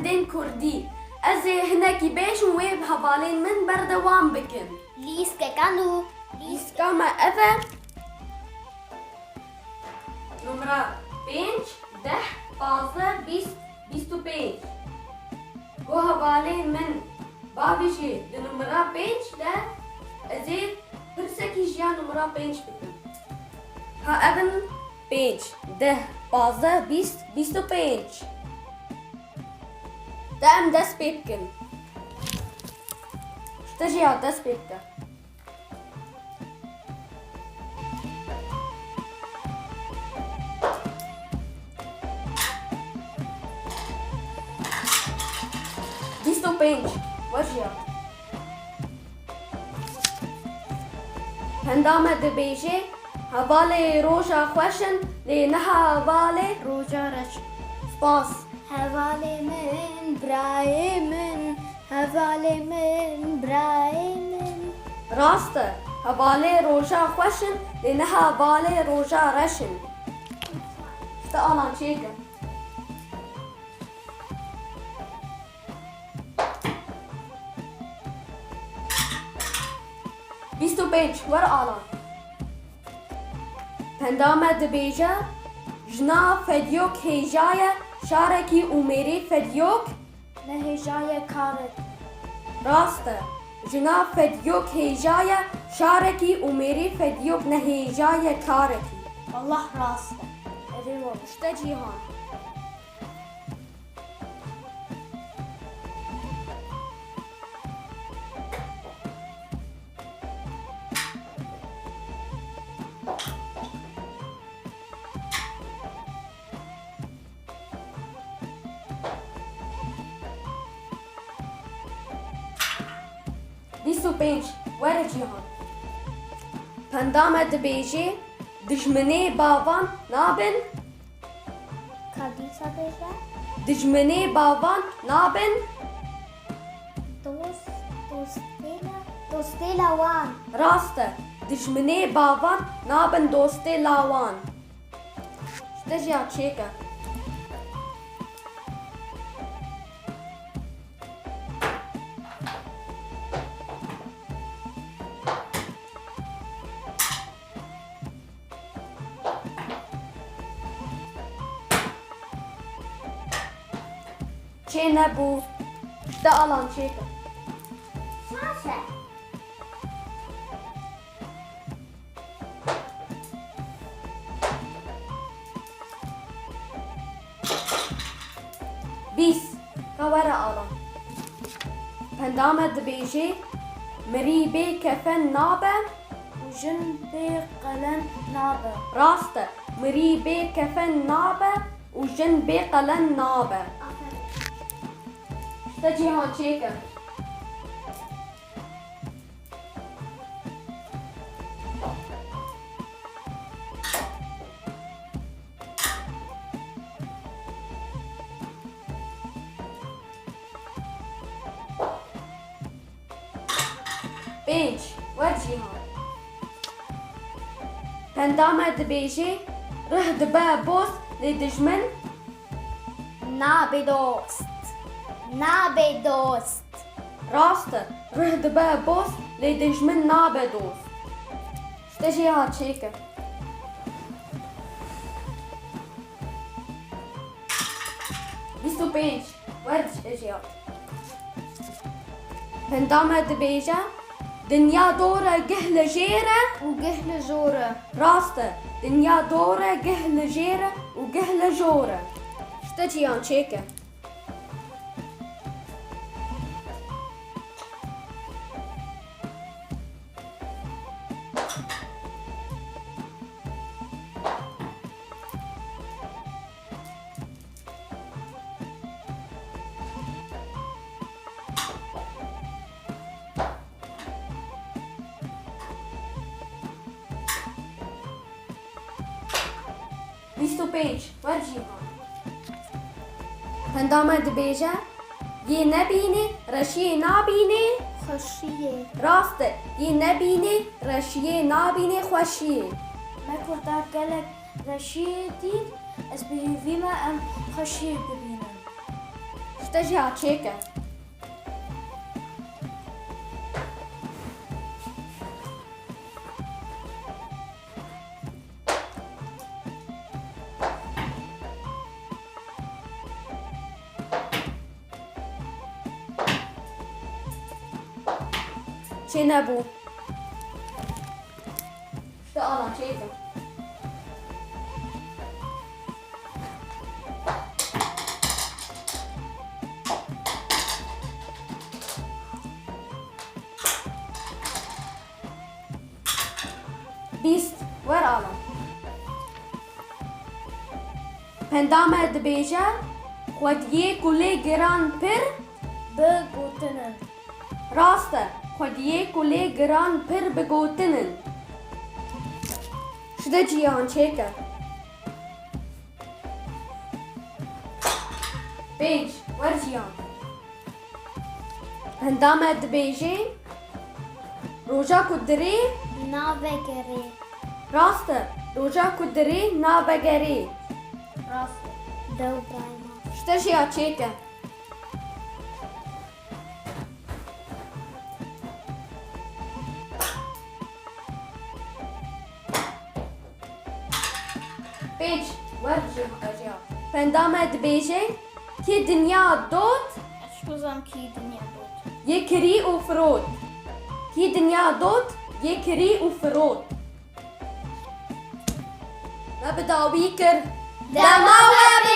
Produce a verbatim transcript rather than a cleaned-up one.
Tên kurdî. Ez ê hinekî bêjim wê bi hevalên min berdewam bikin. Lîstkeka nû. Lîstka me ev e. Numra pênc, deh, pazdeh, bîst, bîst û pênc. Go hevalên min bavêjî di numra pênc de ez ê pirsekî ji ya numra pênc bikim. Ha ev in pênc, deh, pazdeh, bîst, bîst û pênc. De em dest pê bikin. Ji te jî ya dest pê bike. Bîst û pênc. Wejiya. Henda me dibêje, hevalê roja xweş in, lê niha hevalê roja reş. Spas. Hevalê min, birayê min, hevalê min, birayê min. Rast e, hevalê roja xweş in, lê niha hevalê roja reş in. Ji te Alan çêke. Bîst û pênc, were Alan. Penda me dibêje, jina Fedyok hêja ye, şarekî û mêrê Fedyok ne hêja ye, karekî. Rast e. Jina Fedyok hêja ye, şarekî û mêrê Fedyok ne hêja ye, karekî. Wallah rast e. Erê wala. Ji te Cîhan. Bîst û pênc, were Cîhan. Penda me dibêje, dijminê bavan nabin. Ka dîsa bêje. Dijminê bavan nabin. Dost, dostê la, dostê lawan. Rast e. Dijminê bavan nabin dostê lawan. Ji te jî ya çêke. Çê nebû. Ji te Alan çêke. Şaş e. Bîst. Ka were Alan. Penda me dibêje, mirî bê kefen nabe. Û jin bê qelen nabe. Rast e. Mirî bê kefen nabe û jin bê qelen nabe. Aferin. Ji te Cîhan çêke. Pênc, wer Cîhan. Penda me dibêje, rih dibe boz, lê dijmin nabe dost. Nabe dost. Rast e, rih dibe boz, lê dijmin nabe dost. Ji te jê hat çêke. Bîst û pênc, wer ji te jê hat. Penda me dibêje, dinya dor e, gih li jêr e. Û gih li jor e. Rast e, dinya dor e, gih li jêr e û gih li jor e. Ji te Cîhan çêke. Bîst û pênc, wer Cîhan. Penda me dibêje, yê nebînê, reşiyê nabînê. Xweşiyê. Rast e, yê nebînê, reşiyê nabînê xweşiyê. Me Kurda gelek reşiyê dît, ez bi hêvî me em xweşiyê bibînin. Ji Te jî ha çêke. Çênebû. Şte ala çêke. Bîst, wer ala. Penda me dibêje, xwediyê ku lê giran pir bi gotin in. Rast e, xwediyê ku lê giran pir bi gotin in. Şide Cihan çêke. Pênc, wer Cihan. Penda me dibêje, roja ku dirê navegerê. Rast e, roja ku dirê navegerê. Rast e. Dew daima. Şte jî ya çêke. Pênc, wer jî, jî. Penda me dibêje, kî dinya dot? Ez jixwe zanim kî dinya dot. Yê kirî û firot. Kî dinya dot, yê kirî û firot. Me bi dawî kir. Dema we bi